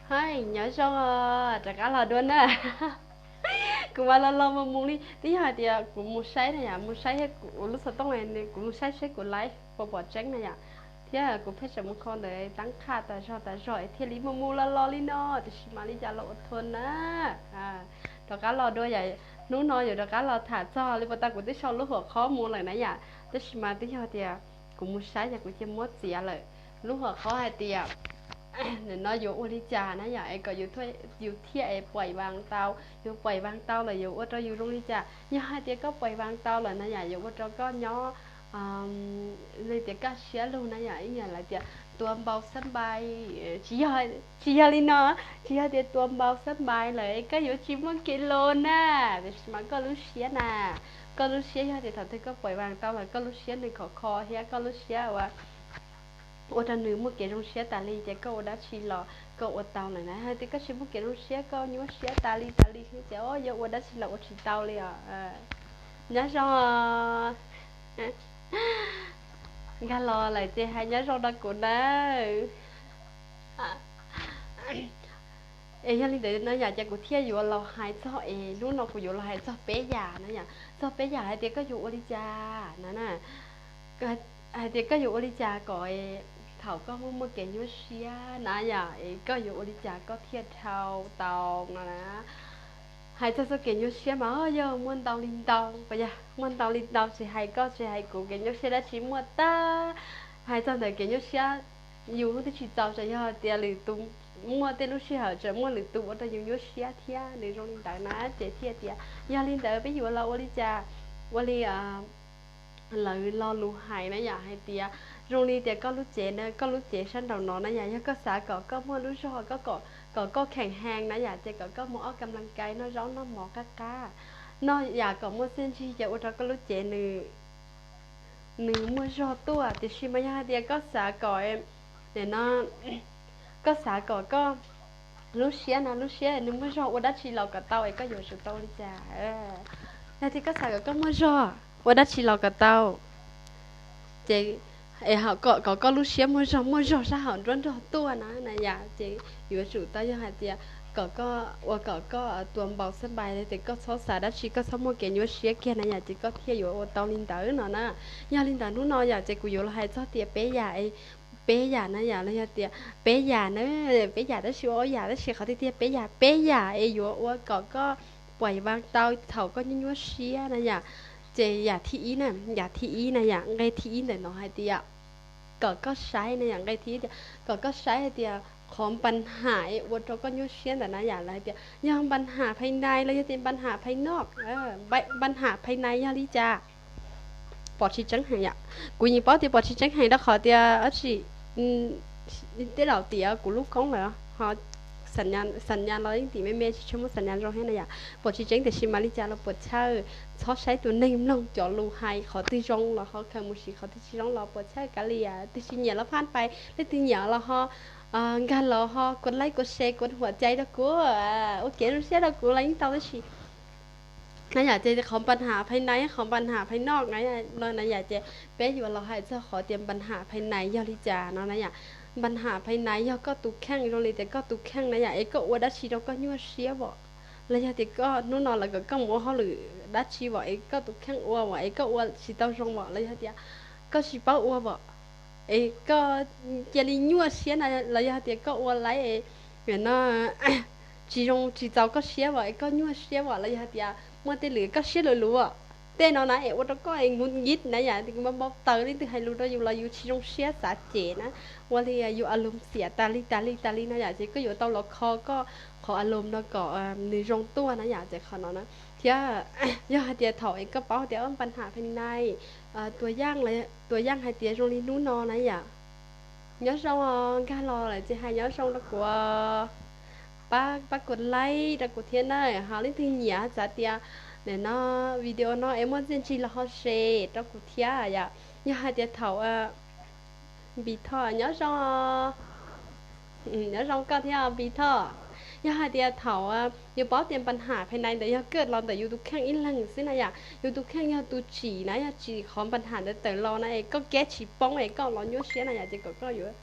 Hais nyob zoo, rov qab los dua na. Kuv mas los los mus mus li, twb yog hais tias kuv mus saib na yom, mus saib thiab kuv lub xov tooj, kuv mus saib saib kuv live puas pom tseeb na yom, thiab kuv pheej tseem mus kho ntawm tab qhaj tas zog tas zog es thiaj li mus mus los los li no, tiam sis mas li cas los ua thua na. Rov qab los dua yom, hnub no yuav rov qab los tham txog li puas tas kuv twb sau lub hom qhob mus lawm na yom, tab sis mas twb yog tias kuv mus saib ces kuv cia muab txiav lawm. Lub hom qhob hais tias nim no yuav ua li cas na yom es kom yus thiaj es pais vas tau, yus pais vas tau lawm yuav ua rau yus zoo li cas. Yog hais tias koj pais vas tau lawm na yom, yuav ua rau koj nyob li tias kaj siab lug na yom, ib yam lawv tias tua npau xab npais, tsis yog li no, tsis yog tias tua npau xab npais lawm koj yuav tsis muaj kev laus na, tiam sis mas koj lub siab na, koj lub siab yog tias thaum twg koj pais vas tau lawm koj lub siab nws khov kho thiab koj lub siab ua ua rau nws muaj kev zoo siab tas li ces koj ua dab tsi los koj ua tau lawm na. Hais tias koj tsis muaj kev zoo siab, koj nyuaj siab tas li tas li xwb ces yuav ua dab tsi los ua tsis tau li os. Nyob zoo, nkag los lawm ces hais nyob zoo rau kuv nawb. Es yog li ntawd no yom ces kuv thiaj yuav los hais txog, es hnub no kuv yuav los hais txog peb yam na yom, txog peb yam hais tias koj yuav ua li cas na, hais tias koj yuav ua li cas kom thaum koj muaj muaj kev nyuaj siab na yom, es koj yuav ua li cas koj thiaj dhau tau no na. Hais txog txoj kev nyuaj siab mas yog muaj ntau li ntau, yog muaj ntau li ntau, tsis hais koj tsis hais kuv kev nyuaj siab dab tsi muaj tag. Hais txog ntawm kev nyuaj siab, yus twb tsis txaus tseem yog tias lwm tus, muaj tej lub sij hawm tseem muaj lwm tus ua rau yus nyuaj siab thiab, nws zoo li ntawd na ces thiaj tias yog li ntawd peb yuav los ua li cas, ua li lawv lo lus hais na yom, hais tias zoo li tias koj lub cev na, koj lub cev sab nraum no na yom, yog koj xav kom koj muaj lub zog, kom koj kheem hees na yom, ces kom koj mus ob kam las kais, noj zaub noj mov qab qab, noj yam kom muaj txiaj ntsig ces ua rau koj lub cev nws muaj zog tuaj. Tiam sis mas yog hais tias koj xav kom, no, koj xav kom koj lub siab no, lub siab nws muaj zog, ua dab tsi los kom tau es koj yuav tsum tau ua li cas? Yog tias koj xav kom koj muaj zog, ua dab tsi los kom tau, ces kom koj lub siab muaj zog, muaj zog sab hauv nruab nrog tuaj na na yom, ces yuav tsum tau yog hais tias kom koj ua kom koj tua npau xab npais, ces koj txhob xav dab tsi, koj txhob muaj kev nyuaj siab kiag na yom, ces koj thiaj yuav ua tau li ntawd no na. Yog li ntawd hnub no yom ces kuv yuav los hais txog tias peb yam, peb yam na yom, los yog tias peb yam na, peb yam tab sis ua ob yam, tab sis qhov tiag tiag peb yam, peb yam es yuav ua kom koj pais vas tau thaum koj nyuaj nyuaj siab na yom. Ces yam thib ib na, yam thib ib na yom, nqe thib ib ntawm no hais tias kom koj saib na yom, nqe thib ib tias kom koj saib hais tias qhov npas ham es ua rau koj nyuaj siab ntawm na yom, lawv hais tias yog npas ham phais nais los yog tias npas ham phais noj, npas ham phais nais yog li cas? Pom tsis tseeb heev yom. Kuv yeej paub tias pom tsis tseeb heev rau qhov tias dab tsi, tej zaum tias kuv lub koob lawm, ho xam nyas los yeej tim me me tsis tshua muaj xam nyas zoo thiab na yom. Pom tsis tseeb tiam sis mas li cas los puas chawj, txhob saib tus neeg mloog cov lus hais, qhov twg zoo los ho khaws mus siv, qhov twg tsis zoo los puas chawj kav liam. Twg tsis nyiam los phaj pais, leej twg nyiam los ho nkag los ho kuv like kuv share kuv huam cai rau kuv, ua kev zoo siab rau kuv los yeej tau tab sis na yom, ces qhov npas ham phais nais, qhov npas ham phais noj no na yom, ces peb yuav los hais txog qhov tias npas ham phais nais yog li cas no na yom. Npas ham phais nais yog koj tus kheej, zoo li tias koj tus kheej na yom, es koj ua dab tsi rau koj nyuaj siab vom, los yog tias koj hnub no lawv kom koj mus ua hauj lwm dab tsi vom es koj tus kheej ua vom es koj ua tsis tau zoo vom, los yog tias koj tsis paub ua vom es koj cia li nyuaj siab na, los yog tias koj ua laib es no tsis zoo tsis txaus koj siab vom es koj nyuaj siab vom, los yog tias muaj tej lwm koj siab luv luv, tej no na es ua rau koj es nkuv nkib na yom, npau npau taws, leej twg hais lus rau yus los yus tsis zoo siab xav cem na, ua li yus a lus xiam tas li tas li tas li no yom, ces koj yuav tau los kho koj qhov a lus no kom nws zoo tuaj na yom, ces qhov no na. Thiab yog hais tias thaum es koj paub tias npas ham phais nais, tua yaj, tua yaj hais tias zoo li hnub no na yom, nyob zoo os, nkag los lawm ces hais nyob zoo rau kuv, pab pab kuv like rau kuv thiab na, ho leej twg nyiam xav tias nim no video no es muaj txiaj ntsig los ho share rau kuv thiab yom. Yog hais tias thaum Npis Thoj nyob zoo, nyob zoo koj thiab Npis Thoj. Yog hais tias thaum yuav paub tias npas ham phais nais ntawd yog koj los ntawm yus tus kheej ib leeg xwb na yom, yus tus kheej yog tus tsim na, yog tsim qhov npas ham ntawd tawm los na es koj kab tsis poob es koj los nyuaj siab na yom, ces kom koj yuav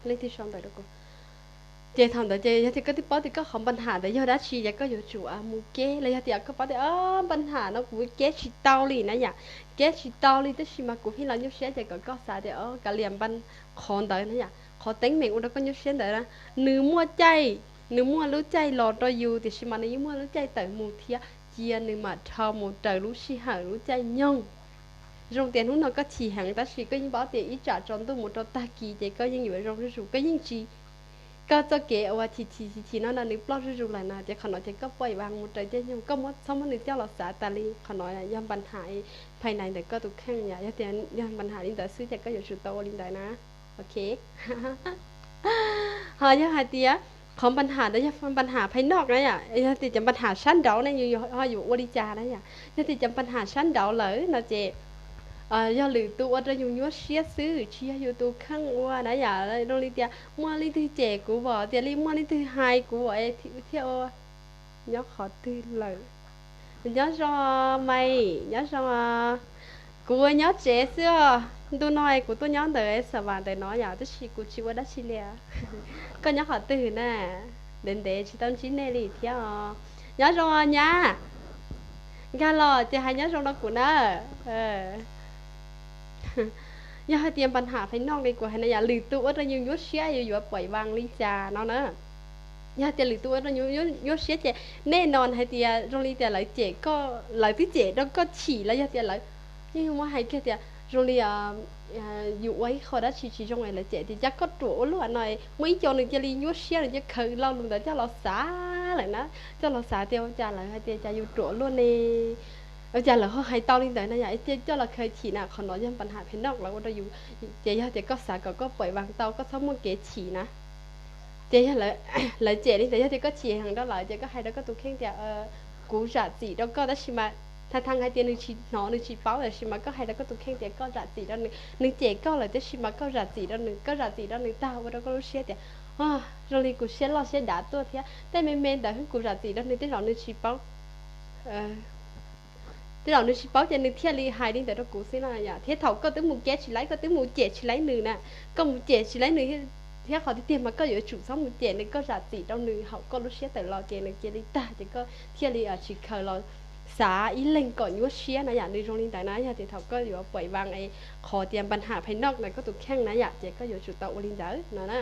Leej twg sau ntawv rau kuv? Ces thaum ntawd ces yog tias koj twb paub tias koj qhov npa nham ntawd yog dab tsi ces koj yuav tsum mus keb, los yog tias koj paub tias npa nham no kuv keb tsis tau li na yom, keb tsis tau li tab sis mas kuv pheej los nyuaj siab ces kom koj xav tias kav liam npa, qhov ntawd na yom, qhov teeb meem ua rau koj nyuaj siab ntawd na, nws muaj caij, nws muaj lub caij los rau yus tiam sis mas nws yeej muaj lub caij tawm mus thiab, cia nws mam dhau mus raws lub sij hawm lub caij nyoog. Zoo tias hnub no koj chim heev tab sis koj yeej paub tias ib tsam tsaus ntuj mus rau tag kis ces koj yeej yuav zoo zuj zus, koj yeej tsis, koj txoj kev uas chim chim chim chim no no nws ploj zuj zus lawm na, ces qhov no ces koj pais vas mus raws caij nyoog, koj txhob muab nws coj los xav tas li. Qhov no yog npa nham phais nais ntawm koj tus kheej yom, yog tias yog npa nham li ntawd xwb ces koj yuav tsum tau ua li ntawd na. Ok. Ho yog hais tias qhov npa nham ntawd yog npa nham phais noj na yom, yog tias cov npa nham sab nraud ne yus ho yuav ua li cas na yom, yog tias cov npa nham sab nraud lawm no ces yog lwm tus ua rau yus nyuaj siab xwb tsis yog yus tus kheej ua na yom, zoo li tias muaj leej twg cem kuv vom tias li muaj leej twg hais kuv vom thiaj ua. Nyob qhov twg lawm? Nyob zoo, Maiv, nyob zoo. Kuv nyob tsev xwb os, ntu no kuv tuaj nyob ntawm Xa Vam ntawm no yom, tab sis kuv tsis ua dab tsi li. Koj nyob qhov twg na? Ntev ntev tsis tau ntsib nej li thiab os. Nyob zoo nyab, nkag los ces hais nyob zoo rau kuv na. Yog hais tias npa nham phais noj li kuv hais na yom, lwm tus ua rau yus nyuaj siab yus yuav pais vas li cas no na. Yog tias lwm tus ua rau yus nyuaj siab ces nej no hais tias zoo li tias lawv cem koj, lawv twb cem rau koj chim los yog tias lawv yeej muab hais kiag tias zoo li yus ua ib qho dab tsi tsis zoo es lawv cem tias cas koj ruam ua luaj no, muaj ib co nws cia li nyuaj siab nws cia khaws lo lus ntawd coj los xav lawm na, coj los xav tias ua cas lawv hais tias cas yus ruam luaj ne, ua cas lawv ho hais tau li ntawd na yom, coj los khaws chim na. Qhov no yog npa nham phais noj lawv ua rau yus, ces yog tias koj xav kom koj pais vas tau koj txhob muaj kev chim na. Ces yog lawv cem li ntawd yog tias koj chim heev rau lawv ces koj hais rau koj tus kheej tias kuv zam txim rau koj, tab sis mas tha thas hais tias nws tsis hnov nws tsis paub, tab sis mas koj hais rau koj tus kheej tias koj zam txim rau nws, nws cem koj lawm tab sis mas koj zam txim rau nws, koj zam txim rau nws tag ua rau koj lub siab tias zoo li kuv siab loj siab dav tuaj thiab, tej me me ntawd kuv zam txim rau nws tej zaum nws tsis paub, tej zaum nws tsis paub ces nws thiaj li hais li ntawd rau kuv xwb no yom. Thiab thaum koj twb mus kev tsis laib, koj twb mus cem tsis laib nws na, koj mus cem tsis laib nws thiab qhov tiag tiag mas koj yuav tsum txhob mus cem nws, koj zam txim rau nws hauv koj lub siab tawm los ces nws cia li tag ces koj thiaj li tsis khaws los xav ib leeg kom nyuaj siab na yom. Nws zoo li ntawd na, yog tias thaum koj yuav pais vas es qhov tias npa nham phais noj ntawm koj tus kheej na yom, ces koj yuav tsum tau ua li ntawd no na.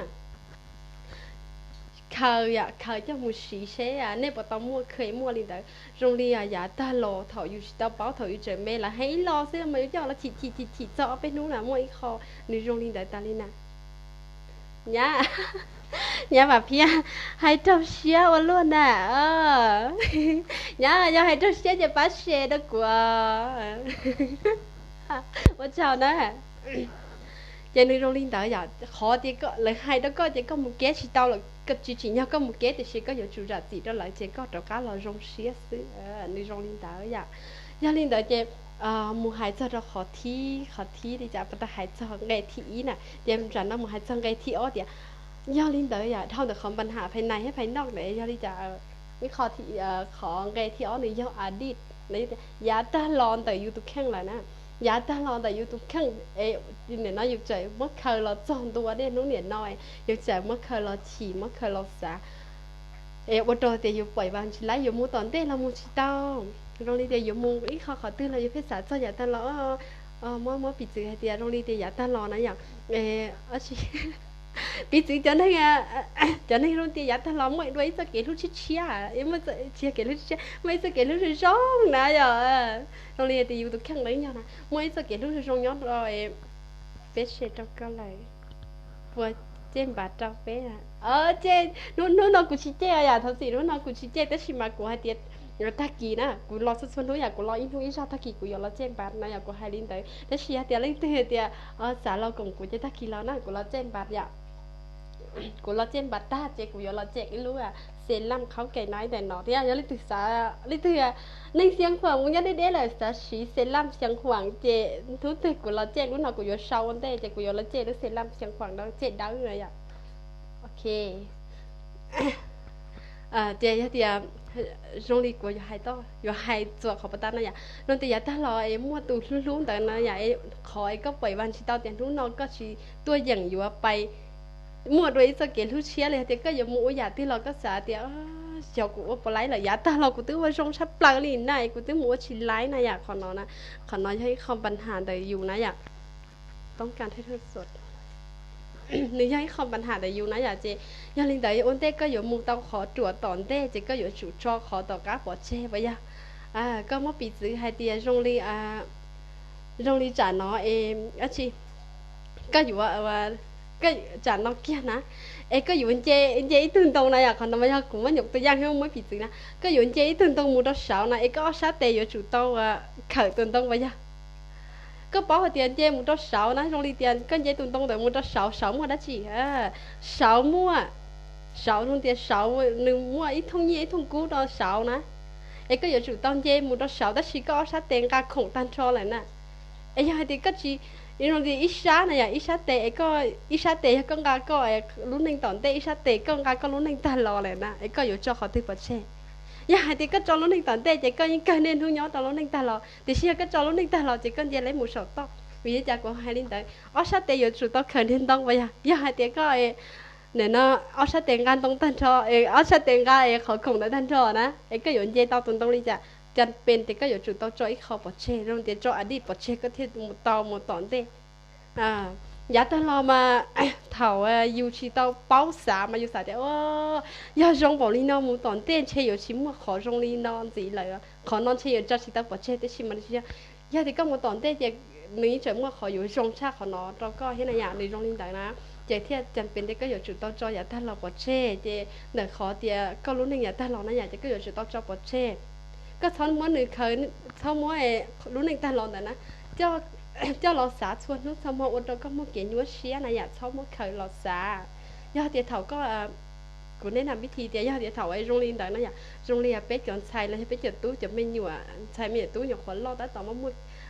Khaws yom, khaws coj mus siv seb nej puas tau muaj kheev muaj li ntawd. Zoo li yav tag los thaum yus tsis tau paub, thaum yus tseem me lawv hais ib los xwb mas yus coj los chim chim chim chim txog ob peb hnub na muaj ib qho nws zoo li ntawd tas li na. Nyab, nyab Vam Phiab, hais raug siab ua luaj na. Nyab yog hais raug siab ces pab share rau kuv. Ua tsaug na. Ces nws zoo li ntawd yom, qhov tias lawv hais rau koj ces koj mus kev tsis tau lawm, tsis tsim nyog koj mus kev tiam sis koj yuav tsum zam txim rau lawv ces koj rov qab los zoo siab xwb. Nws zoo li ntawd yom. Yog li ntawd ces mus hais txog rau qhov thib, qhov thib li cas pas tau hais txog nqe thib ib na, ces tam sim no mus hais txog nqe thib ob tias, yog li ntawd yom, dhau ntawm qhov npa nham phais nais thiab phais noj ntawd yog li cas, ib qho, qhov nqe thib ob nws yog addict, yav tag los ntawm yus tus kheej lawm na. Yav tag los ntawm yus tus kheej, nim no yus tseem muab khaws los txog ntua niaj hnub nim no, yus tseem muab khaws los chim muab khaws los xav, es ua rau tias yus pais vas tsis laib, yuav mus tom ntej los mus tsis tau. Zoo li tias yuav mus ib qho qhov twg los yus pheej xav txog yav tag los. Muab, muab piv txwv hais tias zoo li tias yav tag los na yom, piv txwv cov neeg, cov neeg zoo tias yav tag los muaj dua ib txoj kev hlub tshiab tshiab, tsis yog kev hlub tshiab tshiab, muaj ib txoj kev hlub zoo zoo na yom. Zoo li tias yus tus kheej los yog na, muaj ib txoj kev hlub zoo zoo nyob rau, peb share rau koj lawm, puas cem npav rau peb? Hnub no kuv tsis cem yom, thov txim, hnub no kuv tsis cem tab sis mas kuv hais tias tag kis na kuv los txhua txhua hnub yom, kuv los ib hnub ib zaug, tag kis kuv yuav los cem npav no yom, kuv hais li ntawd. Tab sis yog tias leej twg tias xav los koom kuv ces tag kis los na kuv los cem npav yom. Kuv los cem npav tag ces kuv yuav los cem ib lub serum khaub kais no ib ntawm no thiab. Yog leej twg xav, leej twg neeg xia khuam mus nyob deb deb lawm xav siv serum xia khuam ces hnub twg kuv los cem lub no kuv yuav sau ua ntej ces kuv yuav los cem lub serum xia khuam no cem dawb no yom. Ok. Ces yog tias zoo li kuv yuav hais, yuav hais txuas qhov pas tag no yom, no tias yav tag los es muaj tus hlub hlub ntawd no yom, qhov es koj pais vas tsis tau tias hnub no koj tsis tuaj yeem yuav pais muaj dua ib txoj kev hlub tshiab li hais tias koj yuav mus ua yam twg los koj xav tias, xyov kuv ua puas laib lawm, yav tag los kuv twb ua zoo tshaj plaws li na, kuv twb mus ua tsis laib na yom. Qhov no, qhov no yog ib qho npa nham ntawm yus na yom. Nws yog ib qho npa nham ntawm yus na yom. Ces yog li ntawd ua ntej koj yuav mus tau qhov ruam tom ntej ces koj yuav tsum tso qhov tom qab pov tseg puas yog? Koj muab piv txwv hais tias zoo li, zoo li tsam no es, dab tsi, koj yuav, tsam no kiag na, es koj yuav nce, nce ib tug ntoo na yom. Qhov no mas yog kuv muab nyuam tus yaj thiab muab piv txwv na, koj yuav nce ib tug ntoo mus rau saud na es koj ob sab tes yuav tsum tau khawm tus ntoo puas yog? Koj paub hais tias nce mus rau saud na zoo li tias koj nce tus ntoo ntawd mus rau saud, saud muaj dab tsi? Saud muaj, saud zoo tias saud nws muaj ib thooj nyiaj ib thooj kub rau saud na, es koj yuav tsum tau nce mus rau saud tab sis koj ob sab tes nqa khoom tag nrho lawm na. Es yog hais tias koj tsis, zoo tias ib sab na yom, ib sab tes es koj, ib sab tes yog koj nqa koj lub neej tom ntej, ib sab tes koj nqa koj lub neej tag los lawm na, es koj yuav tso qhov twg pov tseg? Yog hais tias koj tso lub neej tom ntej ces koj yeej kawg niaj hnub nyob rau lub neej tag los, tiam sis yog koj tso lub neej tag los ces koj nce lawv mus saum toj. Vim li cas kuv hais li ntawd? Ob sab tes yuav tsum tau khawm niag ntoo puas yog? Yog hais tias koj, nim no, ob sab tes nqa ntoo tag nrho, ob sab tes nqa es qhov khoom ntawd tag nrho na, es koj yuav nce tau tus ntoo li cas? Cas pes tias koj yuav tsum tau tso ib qho pov tseg, zoo tias tso a dij pov tseg koj thiaj mus tau mus tom ntej. Yav tag los mas thaum yus tsis tau paub xav mas yus xav tias, yog zoo npaum li no mus tom ntej ntshe yuav tsis muaj qhov zoo li no ntxiv lawm, qhov no ntshe yuav tso tsis tau pov tseg, tiam sis mas nws tsis yog. Yog tias koj mus tom ntej ces nws yeej tseem muaj qhov yuav zoo tshaj qhov no rau koj thiab na yom, nws zoo li ntawd na. Ces thiaj cas pes tias koj yuav tsum tau tso yav tag los pov tseg, ces ntawm qhov tias koj lub neej yav tag los na yom, ces koj yuav tsum tau tso pov tseg. Koj txhob muab nws khaws, txhob muab lub neej tag los ntawd na coj los xav txhua hnub txhua hmo ua rau koj muaj kev nyuaj siab na yom, txhob muab khaws los xav. Yog tias thaum koj, kuv nej nam pib thi tias yog tias thaum zoo li ntawd na yom, zoo li peb cov ntxhais los yog peb cov tub cov me nyuam, ntxhais me nyuam tub nyuam qhuav loj tab tom muaj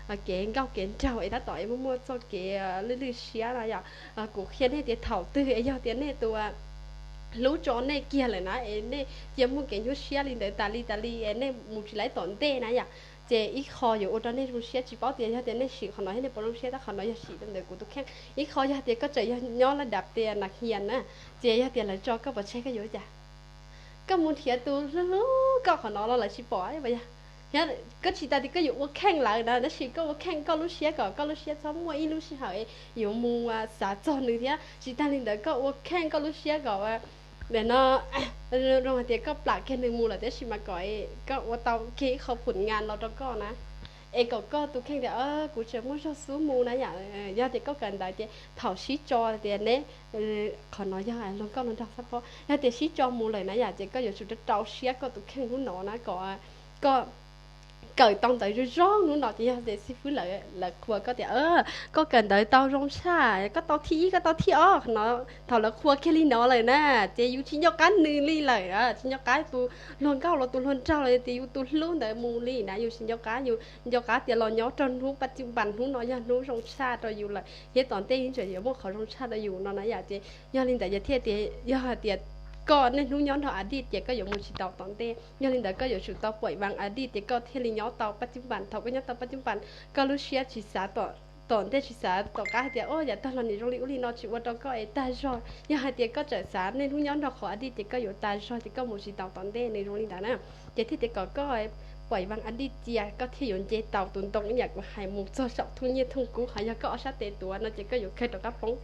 muaj kev nkauj kev nraug es tab tom es muaj muaj txoj kev lwj lwj siab na yom. Kuv qhia nej tias thaum twg es yog tias nej tus hlub tso nej kiag lawm na es nej cia muaj kev nyuaj siab li ntawd tas li tas li es nej mus tsis laib tom ntej na yom, ces ib qho yuav ua rau nej zoo siab, tsis paub tias yog tias nej sim qhov no thiab nej puas zoo siab, tab qhov no yog sim rau ntawm kuv tus kheej. Ib qho yog tias koj tseem yog nyob laj dab tias nas hias na, ces yog tias lawv tso koj pov tseg koj yuav ua cas? Koj mus nrhiav tus hlub hlub koj qhov no los lawv tsis pom puas yog? Koj tsis tas tias koj yuav ua kheej lawv na, tab sis koj ua kheej koj lub siab kom koj lub siab txhob muaj ib lub sij hawm yuav mus xav txog nws thiab. Tsis tas li ntawd koj ua kheej koj lub siab kom, no, zoo hais tias koj plam kiag nws mus lawm tab sis mas kom koj ua tau kiag ib qho phum ngas los rau koj na, es kom koj tus kheej tias kuv tseem muaj zog xub mus na yom. Yog tias koj kawm ntawv ces thaum sib tso tias neb, qhov no yog luag nkauj luag nraug xab phob, yog tias sib tso mus lawm na yom, ces koj yuav tsum rau rau siab koj tus kheej hnub no na kom koj kawm tau ntawv zoo zoo hnub no. Ces yog tias xib fwb lawv qhuas koj tias koj kawm ntawv tau zoo tshaj, koj tau thib ib koj tau thib ob no, thaum lawv qhuas kiag li no lawm na, ces yus tsis nco qab nws li lawm, tsis nco qab tus hluas nkauj los tus hluas nraug los tias yus tus hlub ntawd mus li na, yus tsis nco qab, yus nco qab tias los nyob rau hnub paj cwj npas hnub no yog hnub zoo tshaj rau yus lawm thiab tom ntej yeej tseem yuav muaj qhov zoo tshaj rau yus no na yom. Ces yog li ntawd yog thiaj tias yog hais tias koj niaj hnub nyob nrog a dij ces koj yuav mus tsis tau tom ntej. Yog li ntawd koj yuav tsum tau puaim vas a dij ces koj thiaj li nyob tau paj cwj npas. Thaum koj nyob tau paj cwj npas koj lub siab tsis xav tom ntej, tsis xav tom qab hais tias o yav tag los nws zoo li ub li no tsis ua rau koj es tag zog. Yog hais tias koj tseem xav niaj hnub nyob nrog qhov a dij ces koj yuav tag zog ces koj mus tsis tau tom ntej, nws zoo li ntawd na. Ces thiaj tias kom koj puaim vas a dij cia koj thiaj yuav nce tau tus ntoo ib yam kuv hais mus txog saum thooj nyiaj thooj kub, hos yog koj ob sab tes tuav no ces koj yuav khaws rov qab poob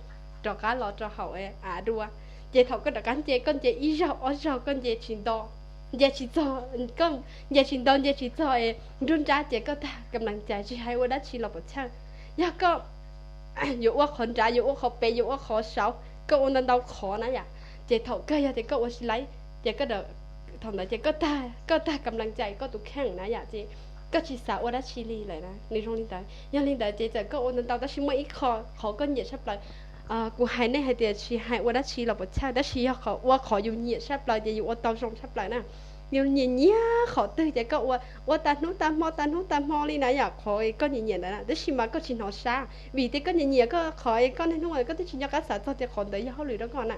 rov qab los rau hauv av dua. Ces thaum koj rov qab nce, koj nce ib zaug ob zaug koj nce tsis nto, nce tsis txog, nce tsis nto nce tsis txog es nruab nrab ces koj tag kam lees cai tsis hais ua dab tsi los puas chawj. Yog koj yuav ua qhov nrad, yuav ua qhov pem, yuav ua qhov saud, koj ua ntau ntau qhov na yom, ces thaum kawg yog tias koj ua tsis laib ces thaum ntawd ces koj tag kam lees cai koj tus kheej na yom, ces koj tsis xav ua dab tsi li lawm na, nws zoo li ntawd. Yog li ntawd ces txawm koj ua ntau ntau tab sis muaj ib qho qhov koj nyiam tshaj plaws. Kuv hais nej hais tias tsis hais ua dab tsi los puas chawj, tab sis yog qhov ua qhov yus nyiam tshaj plaws ces yus ua tau zoo tshaj plaws na. Yus nyiam nyiam qhov twg ces koj ua, ua tas hnub tas hmo tas hnub tas hmo li na yom, qhov koj nyiam nyiam ntawd na, tab sis mas koj tsis hnov sab vim tias koj nyiam nyiam koj qhov koj niaj hnub koj twb tsis nco qab xav txog tias qhov ntawd yog hauj lwm rau koj na.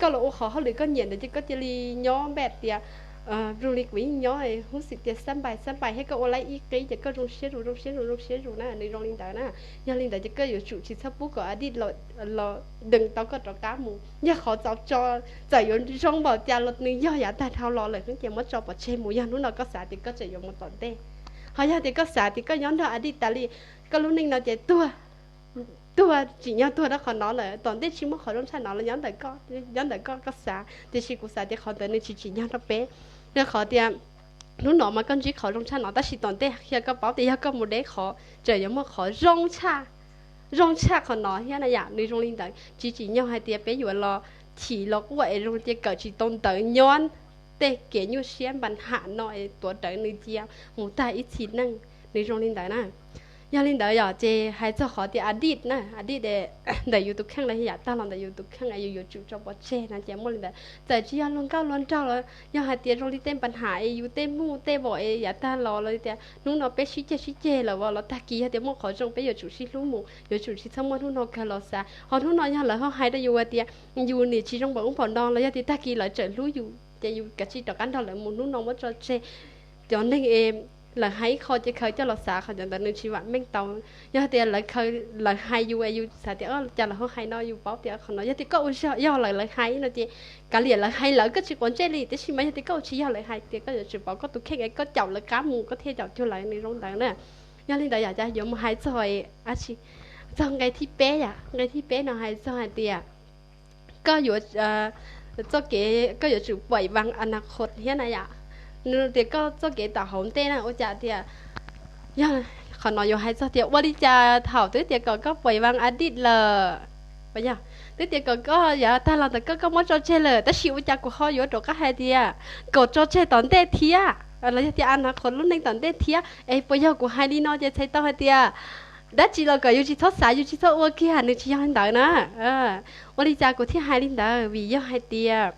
Koj los ua qhov hauj lwm koj nyiam ntawd ces koj cia li nyob npaj tias Zoo li kuv yeej nyob huv xim tias xab npais xab npais thiab koj ua laib ib qib ces koj zoo siab zus zoo siab zus zoo siab zus na, nws zoo li ntawd na. Yog li ntawd ces koj yuav tsum tsis txhob pub kom addict los dees tau koj rov qab mus. Yog qhov txaus tso, txawm yuav zoo npaum cas los nws yog yav tag dhau los lawm ces muab tso pov tseg mus, yog hnub no koj xav tias koj tseem yuav mus tom ntej. Ho yog tias koj xav tias koj nyob nrog addict tas li, koj lub neej no ces tuag tuag tsim nyog tuag rau qhov no lawm, tom ntej tsis muaj qhov zoo tshaj no los nyob ntawm koj, nyob ntawm koj koj xav, tiam sis kuv xav tias qhov ntawd nws tsis tsim nyog rau peb. Yog qhov tias hnub no mas koj ntsib qhov zoo tshaj no tab sis tom ntej qhia koj paub tias yog koj mus deb qhov tseem yuav muaj qhov zoo tshaj, zoo tshaj qhov no thiab na yom. Nws zoo li ntawd tsis tsim nyog hais tias peb yuav los chim los quaj es zoo cia kawm tsis tau ntawv nyob tej kev nyuaj siab npa ham no es tuav rawv nws cia mus tag ib txhis neej, nws zoo li ntawd na. Yog li ntawd yom ces hais txog qhov tias addict na, addict ntawm yus tus kheej los yam tag los ntawm yus tus kheej yus yuav tsum tso pov tseg no ces muaj li ntawd. Txawm tsis yog luag nkauj luag nraug los yog hais tias zoo li tej npa ham es yus tej muj tej vos es yav tag los los tias hnub no peb sib ceg sib ceg lawm los tag kis yog tias muaj qhov zoo peb yuav tsum sib hlub mus, yuav tsum tsis txhob muaj hnub no kawg los xav. Ho hnub no yog lawv ho hais rau yus tias yus nim tsis zoo npaum ub npaum no los yog tias tag kis lawv tseem hlub yus ces yus kav tsij rov qab nrog lawv mus, hnub no muab tso tseg. Cov neeg es lawv hais ib qho ces khaws coj los xav, qhov cov ntawd nws tsis vam meej tau. Yog tias lawv khaws, lawv hais yus es yus xav tias cas lawv ho hais no, yus paub tias qhov no yog tias koj ua yog lawm lawv hais no ces kav liam lawv hais lawv, koj tsis quav ntsej li. Tiam sis mas yog tias koj ua tsis yog lawv hais tias koj yuav tsum pauv koj tus kheej es koj caum lawv qab mus koj thiaj caum cuag lawv, nws zoo ntawd na. Yog li ntawd yom, yuav mus hais txog, txog nqe thib peb yom, nqe thib peb no hais txog hais tias koj yuav, txoj kev koj yuav tsum pais vas a na qhov thiab na yom. Nws tias koj txoj kev tom hauv ntej na ua cas tias, yog qhov no yuav hais txog tias ua li cas thaum twb tias kom koj pais vas addict lawm, yog twb tias kom koj yav tag los ntawm koj koj muab tso tseg lawm tab sis ua cas kuv ho yuav rov qab hais tias kom tso tseg tom ntej thiab los yog tias a na qhov lub neej tom ntej thiab es puas yog kuv hais li no ces txhais tau hais tias dab tsi los kom yus tsis txhob xav yus tsis txhob ua kiag, nws tsis yog li ntawd na. Ua li cas kuv thiaj hais li ntawd? Vim yog hais tias,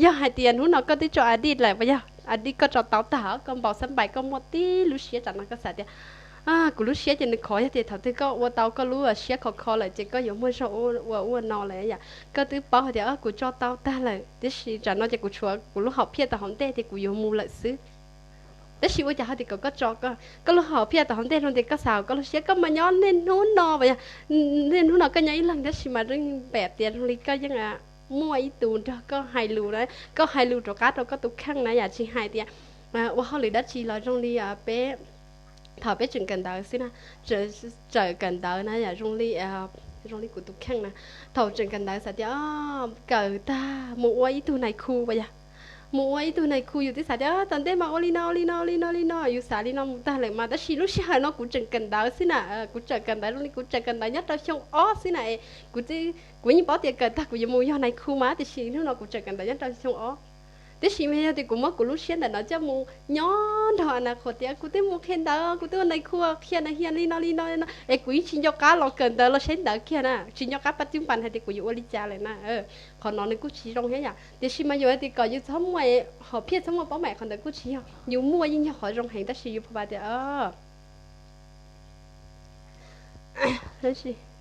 yog hais tias hnub no koj twb tso addict lawm, puas yog addict koj tso tau tag, koj npau xab npais koj muaj tib lub siab tsam no koj xav tias kuv lub siab ces nws khov, yog tias thaum twg koj ua tau koj lub siab khov kho lawm ces koj yuav muaj zog ua ua no lawm yom. Koj twb paub hais tias kuv tso tau tag lawm tiam sis tsam no ces kuv tshuav kuv lub hom phiaj tau hauv ntej tias kuv yuav mus lawm xwb. Tab sis ua cas ho tias kom koj tso koj lub hom phiaj tau hauv ntej, zoo tias koj xav koj lub siab koj mas nyob niaj hnub no, puas yog niaj hnub no koj nyob ib leeg tab sis mas yeej pem tias zoo li koj yeej muaj ib tus nrog koj hais lus na, koj hais lus rov qab rau koj tus kheej na yom, tsis hais tias ua hauj lwm dab tsi los zoo li peb thaum peb tseem kawm ntawv xwb na, tseem kawm ntawv na yom, zoo li, zoo li kuv tus kheej na, thaum tseem kawm ntawv xav tias kawm tag mus ua ib tug nais khu, puas yog mus ua ib tug nais khu yus twb xav tias tom ntej mas ua li no ua li no ua li no li no, yus xav li no mus tag lawm mas tab sis lub sij hawm no kuv tseem kawm ntawv xwb na, kuv tseem kawm ntawv zoo li kuv tseem kawm ntawv nyob rau xyoo ob xwb na es kuv, kuv yeej paub tias kawm tag kuv yuav mus yog nais khu mas tiam sis hnub no kuv tseem kawm ntawv nyob rau xyoo ob. Tiam sis mas yog tias kuv muab kuv lub siab ntawm no coj mus nyob nrog a na qhuas tias kuv twb mus qhia ntawv, kuv twb ua nais khu qhia na, hia li no li no li no es kuv yeej tsis nco qab los kawm ntawv los saib ntawv kiag na, tsis nco qab pab tib npas hais tias kuv yuav ua li cas lawm na. Qhov no nws kuj tsis zoo thiab yom, tiam sis mas yus hais tias kom yus txhob muaj hom phiaj txhob muaj paub mam qhov ntawd kuj tsis yog, yus muaj yeej yog qhov zoo heev tab sis yus pha tias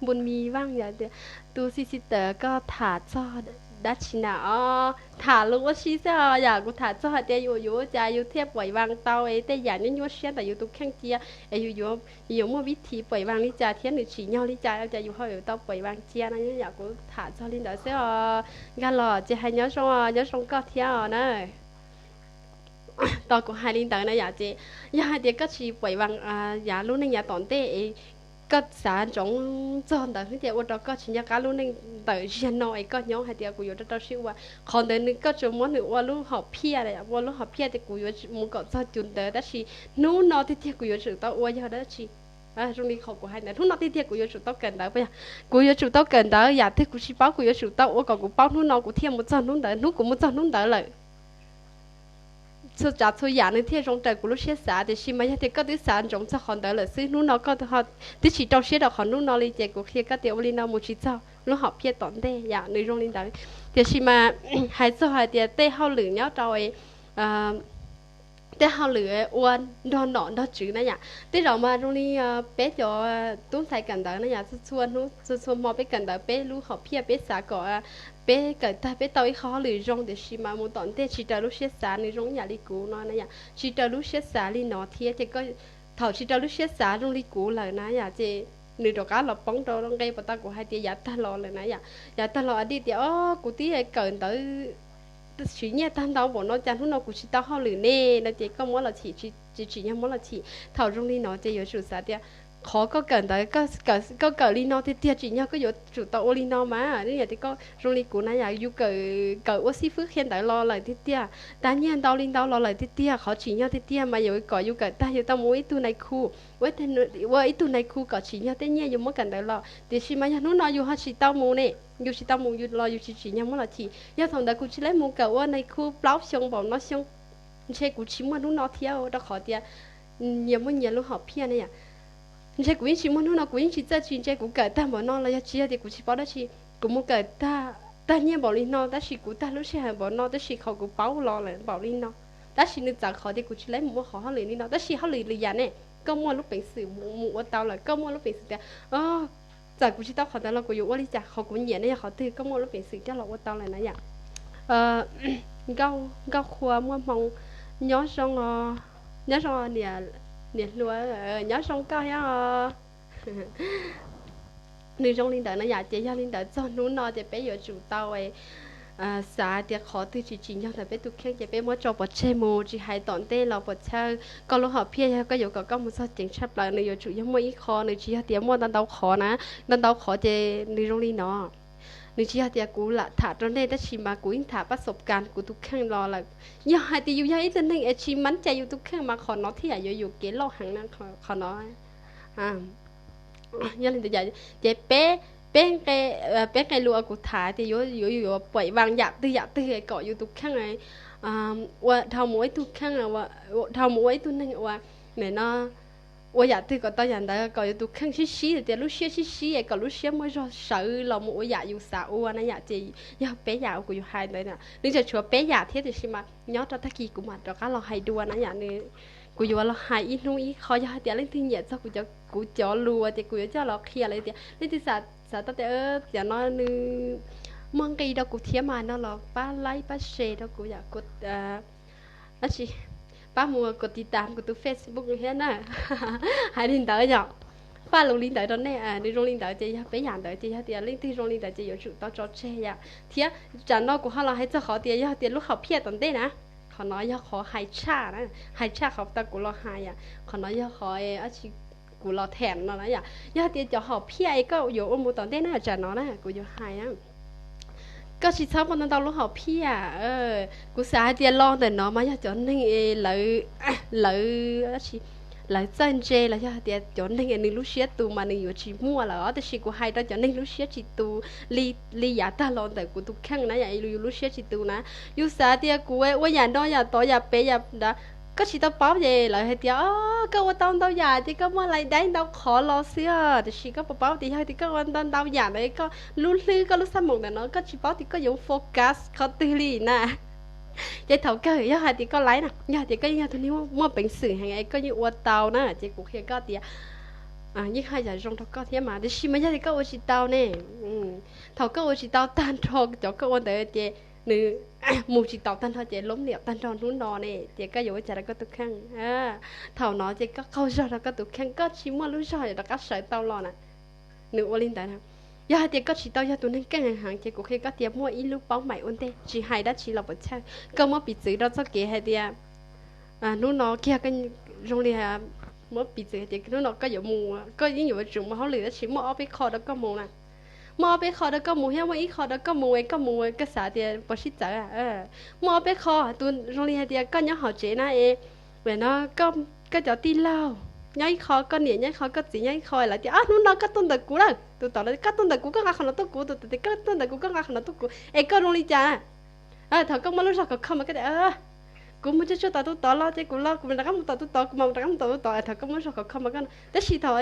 npun mi vaj tias, tus xi xi tawm koj tham txog dab tsi na? Os, tham lus ua si xwb os yom, kuv tham txog hais tias yus yuav ua cas yus thiaj pais vas tau es tej yam nyuaj nyuaj siab ntawm yus tus kheej cia es yus yuav, yus yuav muaj vib thi pais vas li cas thiab nws tsim nyog li cas ua cas yus ho yuav tau pais vas cia no yom, kuv tham txog li ntawd xwb os. Nkag los ces hais nyob zoo, nyob zoo koj thiab os na. Tos kuv hais li ntawd na yom, ces yog hais tias koj tsis pais vas yav lub neej yav tom ntej es koj xav ntsoov txog ntawd xwb ces ua rau koj tsis nco qab lub neej ntawm ziag no es koj nyob hais tias kuv yuav rau rau siab ua. Qhov ntawd nws koj tsuas muab nws ua lub hom phiaj, ua lub hom phiaj tias kuv yuav mus kom txog cus ntawd tab sis hnub no tiag tiag kuv yuav tsum tau ua yog dab tsi? Zoo li qhov kuv hais ntawd, hnub no tiag tiag kuv yuav tsum tau kawm ntawv, puas yog? Kuv yuav tsum tau kawm ntawv, yam twg kuv tsis paub kuv yuav tsum tau ua kom kuv paub hnub no kuv thiaj mus txog hnub ntawd, hnub kuv mus txog hnub ntawd lawm txhua tsav txhua yam nws thiaj zoo raws kuv lub siab xav. Tiam sis mas yog tias koj twb xav ntsoov txog qhov ntawd lawm xwb, hnub no koj twb tsis rau siab rau qhov hnub no li ces kuv qhia koj tias ua li no mus tsis txog lub hom phiaj tom ntej yom, nws zoo li ntawd. Tiam sis mas hais txog hais tias tej hauj lwm nyob rau tej hauj lwm ua nrog nom nrog tswv na yom. Tej zaum mas zoo li peb cov tub ntxhais kawm ntawv na yom, txhua txhua hnub txhua txhua hmo peb kawm ntawv, peb lub hom phiaj peb xav kom peb kawm tag peb tau ib qho hauj lwm zoo, tiam sis mas mus tom ntej tsis raws lub siab xav. Nws zoo ib yam li kuv no na yom, tsis raws lub siab xav li no thiab ces thaum tsis raws lub siab xav zoo li kuv lawm na yom, ces nws rov qab los poob rau nqe puas tau kuv hais tias yav tag los lawm na yom. Yav tag los a di tias, o, kuv twb kawm ntawv siv nyiaj tag ntau npaum no cas hnub no kuv tsis tau hauj lwm ne no ces koj muab los chim, tsis tsim nyog muab los chim. Thaum zoo li no ces yuav tsum xav tias qhov koj kawm ntawv, koj kawm li no tiag tiag tsim nyog koj yuav tsum tau ua li no mas. Yog tias koj zoo li kuv na yom, yus kawm kawm ua xib fwb qhia ntawv los lawm tiag tiag, tag nyiaj ntau li ntau los lawm tiag tiag, qhov tsim nyog tiag tiag mas yuav kom yus kawm tag yus tau mus ua ib tug nais khu, ua ib tug nais khu kom tsim nyog tej nyiaj yus muab kawm ntawv los. Tiam sis mas yog hnub no yus ho tsis tau mus ne, yus tsis tau mus yus los yus tsis tsim nyog muab los chim. Yog thaum ntawd kuv tsis laib mus kawm ua nais khu plaub xyoo npaum no xyoo, ntshe kuv tsis muaj hnub no thiab rau qhov tias nyias muaj nyias lub hom phiaj ne yom. Ntshe kuv yeej tsis muaj hnub no, kuv yeej tsis txawj tsis ntse, kuv kawm tag npaum no los yog tsis yog tias kuv tsis paub dab tsi, kuv mus kawm tag nyiaj npaum li no tab sis kuv tag lub sij hawm npaum no tab sis qhov kuv paub los lawm npaum li no. Tab sis nws txawv qhov tias kuv tsis laib mus ua qhov hauj lwm li no, tab sis hauj lwm lwm yam ne, koj muaj lub peev xwm mus ua tau lawm, koj muaj lub peev xwm tias, txawm kuv tsis tau qhov ntawd los kuv yuav ua li cas, qhov kuv nyiam ne yog qhov twg, koj muaj lub peev xwm coj los ua tau lawm na yom. Nkauj Qhua muaj hmoo, nyob zoo, nyob zoo niam hluas, nyob zoo koj thiab os. Nws zoo li ntawd na yom, ces yog li ntawd txog hnub no ces peb yuav tsum tau xav tias qhov twg tsis tsim nyog ntawm peb tus kheej ces peb muab tso pov tseg mus, tsis hais tom ntej los puas chawj. Koj lub hom phiaj yog koj yuav kom koj mus txog ceev tshaj plaws, nws yuav tsum yog muaj ib qho, nws tsis yog tias muaj ntau ntau qhov na, ntau ntau qhov ces nws zoo li no. Nws tsis yog tias kuv lam tham rau nej tab sis mas kuv yeej tham pab xob kas kuv tus kheej los lawm. Yog hais tias yus yog ib tug neeg es tsis mab cai yus tus kheej mas qhov no thiaj yam yuav yus kev loj heev na, qhov no. Yog li ntawd ces peb, peb nqe lus uas kuv tham tias yuav, yuav, yuav puaim vas yam twg yam twg kom yus tus kheej ua dhau mus ua ib tug kheej, dhau mus ua ib tug neeg uas, no, ua yam twg kom tau yam ntawd kom yus tus kheej sib sib, tias lub siab sib sib es kom lub siab muaj zog sawv los mus ua yam yus xav ua na yom. Ces yog peb yam uas kuv yuav hais ntawd, nws tseem tshuav peb yam thiab tiam sis mas nyob rau tag kis kuv mam rov qab los hais dua na yom. Kuv yuav los hais ib hnub ib qho, yog hais tias leej twg nyiam txog kuv cov, kuv cov lus ces kuv yuav coj los qhia lawm tias leej twg xav tau tias cov no nws muaj nqi rau kuv thiab mas no los pab like pab share rau kuv yom, dab tsi, pab mus kos tiv tas kuv tus Facebook thiab na. Hais li ntawd yom, faj lus li ntawd rau nej, nws zoo li ntawd ces yog peb yam ntawd ces yog tias leej twg zoo li ntawd ces yuav tsum tau tso tseg yom. Thiab tsam no kuv ho los hais txog qhov tias yog tias lub hom phiaj tom ntej na, qhov no yog qhov hais tshaj na, hais tshaj qhov tau kuv los hais yom, qhov no yog qhov dab tsi kuv los them no na yom. Yog tias cov hom phiaj es koj yuav ua mus tom ntej na, tsam no na kuv yuav hais na, koj tsis txhob muaj ntau ntau lub hom phiaj. Kuv xav hais tias los ntawm no mas yog cov neeg es lawv, lawv, lawv txawj ntse los yog hais tias cov neeg es nws lub siab tus mas nws yuav tsis muaj lawm os. Tab sis kuv hais rau cov neeg lub siab tsis tus li, li yav tag los ntawm kuv tus kheej na yom, yus lub siab tsis tus na, yus xav tias kuv ua yam no yam tod yam pem yam ntawd, koj tsis tau paub ces lawv hais tias, o, koj ua tau ntau yam ces koj muaj lais daib ntau qhov los xwb os. Tiam sis koj puas paub tias yog tias koj ua ntau ntau yam ntawd koj lub hlwb koj lub xab moom ntawm no koj tsis paub tias koj yuav focus qhov twg li na. Ces thaum kawg yog hais tias koj laib na, yog hais tias koj yeej yog tus neeg muaj peev xwm heev es koj yeej ua tau na ces kuv qhia koj tias yeej haj yam zoo rau koj thiab mas. Tiam sis mas yog tias koj ua tsis tau ne, thaum koj ua tsis tau tag nrho cov koj ua ntawd ces nws mus tsis tau tag nrho ces lub liam tag nrho hnub no ne ces koj yuav ua cas rau koj tus kheej? Thaum no ces koj qaug zog rau koj tus kheej, koj tsis muaj lub zog rov qab sawv tau los na. Nws ua li ntawd na. Yog hais tias koj tsis tau yog tus neeg keej heev ces kuv qhia koj tias muaj ib lub paub maim ua ntej, tsis hais dab tsi los puas chawj. Koj muab piv txwv rau txoj kev hais tias hnub no kiag koj zoo li, muab piv txwv hais tias hnub no koj yuav mus, koj yeej yuav tsum mus hauj lwm tab sis muaj ob peb qho rau koj mus na. Muaj ob peb qho rau koj mus thiab muaj ib qho rau koj mus es koj mus koj xav tias puas sib txawv. Muaj ob peb qho, tus zoo li hais tias koj nyob hauv tsev na es, no, koj cov tij laug nyob ib qho, koj niam nyob ib qho, koj txiv nyob ib qho, lawv tias, o, hnub no koj tuaj ntawm kuv lawm, tus tod koj tuaj ntawm kuv koj nqa qhov no tuaj kuv, tus tod koj tuaj ntawm kuv koj nqa qhov no tuaj kuv es koj zoo li cas? Thaum koj muaj lub zog khov kho mas koj tias, kuv mus tsuag tsuag tom tus tod los ces kuv los kuv mam rov qab mus tom tus tod, kuv mam rov qab mus tom tus tod. Thaum koj muaj lub zog khov kho mas koj, tab sis thaum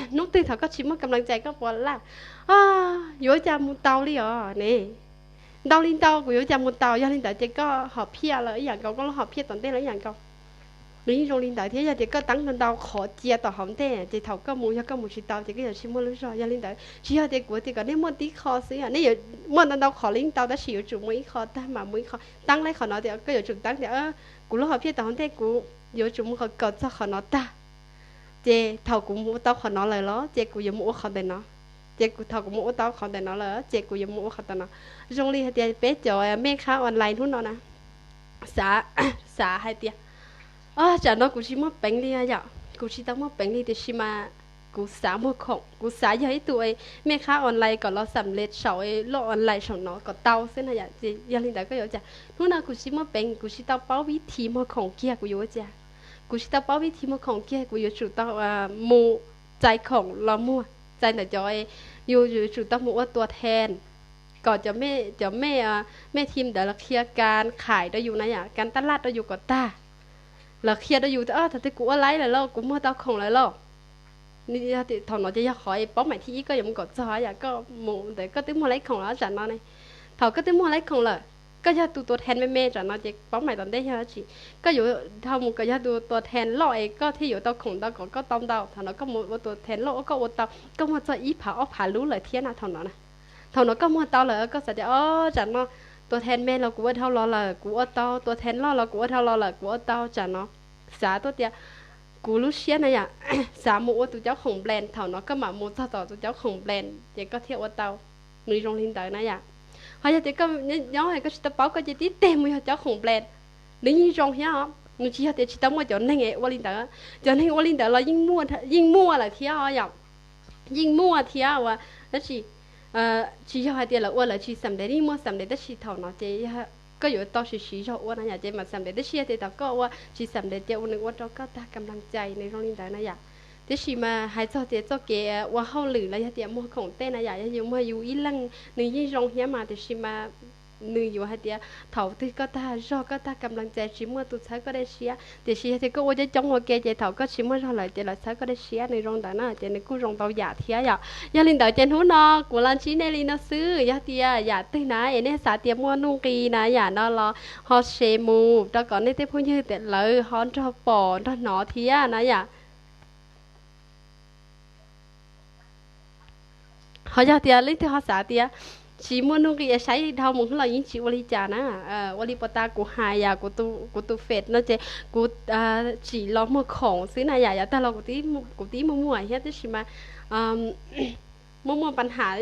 hnub twg thaum koj tsis muaj kam lees cai koj puas laj, yuav cas mus tau li os ne. Ntau li ntau kuv yuav cas mus tau, yog li ntawd ces koj hom phiaj los ib yam nkaus, koj lub hom phiaj tom ntej los ib yam nkaus. Nws yeej zoo li ntawd thiab. Yog tias koj teeb ntau ntau qhov cia tom hauv ntej ces thaum koj mus, yog koj mus tsis tau ces koj yuav tsis muaj lub zog. Yog li ntawd tsis yog tias kuv tias kom nej muaj tib qho xwb, nej muaj ntau ntau qhov li yeej tau, tab sis yuav tsum muaj ib qho tag mas muaj ib qho. Teeb li qhov no tias koj yuav tsum teeb tias kuv lub hom phiaj tom hauv ntej kuv yuav tsum mus kom txog qhov no tag, ces thaum kuv mus ua tau qhov no lawm los ces kuv yuav mus ua qhov ntawm no, ces thaum kuv mus ua tau qhov ntawm no lawm ces kuv yuav mus ua qhov ntawm no. Zoo li hais tias peb cov mej khab online hnub no na, xav, xav hais tias, tsam no kuv tsis muaj peev li yom, kuv tsis tau muaj peev li, tiam sis mas kuv xav muag khoom, kuv xav yog ib tug mej khab online kom los xam le saum loj online saum no kom tau xwb na yom. Yog li ntawd koj yuav ua cas? Hnub no kuv tsis muaj peev, kuv tsis tau paub vib thi muag khoom kiag, kuv yuav ua cas? Kuv tsis tau paub vib thi muag khoom kiag, kuv yuav tsum tau mus txais khoom los muag, txais ntawm cov, yus yuav tsum tau mus ua tua then kom cov mej, cov mej, mej thi ntawd los qhia kas qhais rau yus na yom, kas taj laj rau yus kom tag, los qhia rau yus tias thaum twg kuv ua laib lawm lauj, kuv muag tau khoom lawm lauj. Thaum no ces yog qhov paub maim thib ib koj yuav mus kom txog yom, koj mus ntawd koj twb muag laib khoom los tsam no ne. Thaum koj twb muag laib khoom lawm, koj yog tus tua then me me tsam no ces paub maim tom ntej yog dab tsi? Koj yuav dhau mus kom yog tus tua then loj es koj thiaj yuav tau khoom ntau kom koj tau ntau. Thaum no koj mus ua tua then loj, koj ua tau, koj muag txog ib phav ob phav lub lawm thiab na thaum no na. Thaum no koj muag tau lawm koj xav tias o, tsam no tua then me los kuv ua dhau los lawm kuv ua tau, tua then loj los kuv ua dhau los lawm kuv ua tau, tsam no xav tuaj tias kuv lub siab na yom, xav mus ua tus caub khoom nplees, thaum no koj mam mus txog tom tus caub khoom nplees ces koj thiaj ua tau. Nws zoo li ntawd na yom. Ho yog tias koj nyob koj tsis tau paub koj ces tib teg mus yog caub khoom nplees, nws yeej zoo thiab os. Nws tsis yog tias tsis tau muaj cov neeg ua li ntawd, cov neeg ua li ntawd los yeej muaj lawm thiab yom, yeej muaj thiab ua, tab sis tsis yog hais tias lawv ua lawv tsis xam ntev, yeej muaj xam ntev tab sis thaum no ces koj yuav tau siv siv zog ua na yom ces mam xam ntev, tab sis yog tias thaum koj ua tsis xam ntev ces ua nws ua rau koj tag kam lees cai, nws zoo li ntawd na yom. Tiam sis mas hais txog tias txoj kev ua hauj lwm los yog tias muag khoom tej na yom, yog yus muag yus ib leeg nws yeej zoo thiab mas, tiam sis mas nws yuav hais tias thaum twg koj tag zog koj tag kam lees cai tsis muaj tus txhawb koj dej siab, tiam sis yog tias koj ua coob coob ua ke ces thaum koj tsis muaj zog lawm ces lawv txhawb koj dej siab, nws zoo ntawd na ces nws kuj zoo ntau yam thiab yom. Yog li ntawd ces hnub no kuv los ntsib nej li no xwb, yog tias yam twg na es nej xav tias muaj nuj nqis na yam no los ho share mus rau kom nej tej phooj ywg tias lawv ho nrog pom nrog hnov thiab na yom. Ho yog tias leej twg ho xav tias tsis muaj nuj nqis es saib dhau mus los yeej tsis ua li cas na, ua li puas tas kuv hais yom, kuv tus fem no ces kuv tsim los muag khoom xwb na yom, yav tag los kuv twb muag muag thiab tab sis mas muaj muaj pab ham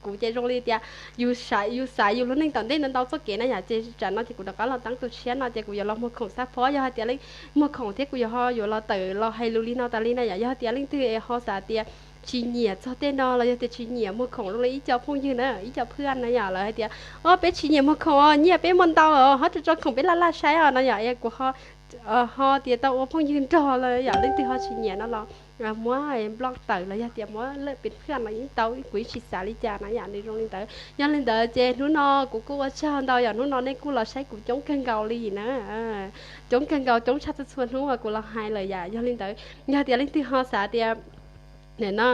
kuv ces zoo li tias yus xav yus lub neej tom ntej ntau ntau txoj kev na yom, ces tsam no ces kuv rov qab los teeb tus tshiab no ces kuv yuav los muag khoom xab phob, yog hais tias leej muag khoom thiab kuv yuav ho yuav los tawm los hais lus li no tas li na yom. Yog hais tias leej twg ho xav tias tsis nyiam txog tej no los yog tias tsis nyiam muag khoom zoo li ib co phooj ywg na, ib co phwj na yom, lawv hais tias o peb tsis nyiam muag khoom os, nyiaj peb muaj ntau os, ho tso tso khoom peb laj laj saib os no yom, es kuv ho tias tau ua phooj ywg nrog los yom, leej twg ho tsis nyiam no los muab block tawm los yog tias muab lawm pem phwj los yeej tau, kuv yeej tsis xav li cas na yom, nws zoo li ntawd. Yog li ntawd ces hnub no kuv kuj ua tsaug ntau yom, hnub no nej kuj los saib kuv coob kawg nkaus li na, coob kawg nkaus, coob tshaj txhua txhua hnub uas kuv los hais lawm yom. Yog li ntawd yog tias leej twg ho xav tias no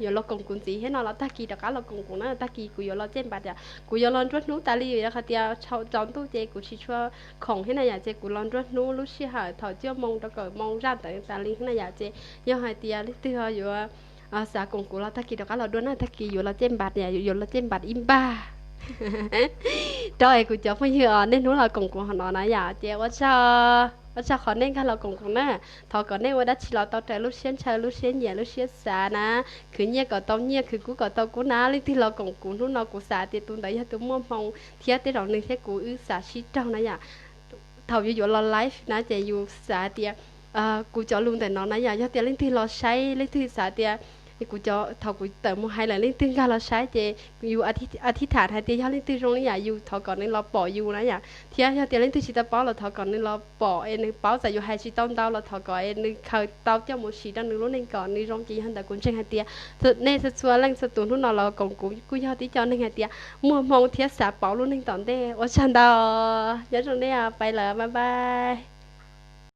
yuav los koom kuv ntxiv thiab no los tag kis rov qab los koom kuv na, tag kis kuv yuav los caj npas yom, kuv yuav los nruab hnub tas li vim rau qhov tias tsaus ntuj ces kuv tsis tshua khoom thiab na yom, ces kuv los nruab hnub lub sij hawm thaum cuaj moo rau kaum moo zaj ntawd tas li thiab na yom, ces yog hais tias leej twg ho yuav xav koom kuv los tag kis rov qab los dua na, tag kis yuav los caj npas yom, yuav los caj npas ib npag rau es kuv cov phooj ywg os, niaj hnub los koom kuv hov no na yom, ces ua tsaug, ua tsaug qhov nej nkag los koom kuv na. Thov kom nej ua dab tsi los tau raws lub siab ntshaw, lub siab nyiam, lub siab xav na. Khwv nyiaj kom tau nyiaj, khwv kub kom tau kub na. Leej twg los koom kuv hnub no kuv xav tias tus ntawd yog tus muaj hmoo thiab tej zaum nws thiab kuv wb xav sib raug na yom. Thaum yus yuav los live na ces yus xav tias kuv cov lus ntawm no na yom, yog tias leej twg los saib, leej twg xav tias kuv cov, thaum kuv tawm mus hais lawm leej twg nkag los saib ces yus a thib tham hais tias yog leej twg zoo li yam yus thov kom nws los pom yus na yom, thiab yog tias leej twg tsis tau paub los thov kom nws los pom es nws paub, txawm yus hais tsis tau ntau los thov kom es nws khaws tau coj mus siv rau nws lub neej kom nws zoo. Ces yog ntawd kuv ntseeg hais tias nej txhua txhua leej txhua tus hnub no los koom kuv kuj yog tib co neeg hais tias muaj hmoo thiab xav pauv lub neej tom ntej. Ua tsaug ntau, nyob zoo nej, pais lawm, bye bye.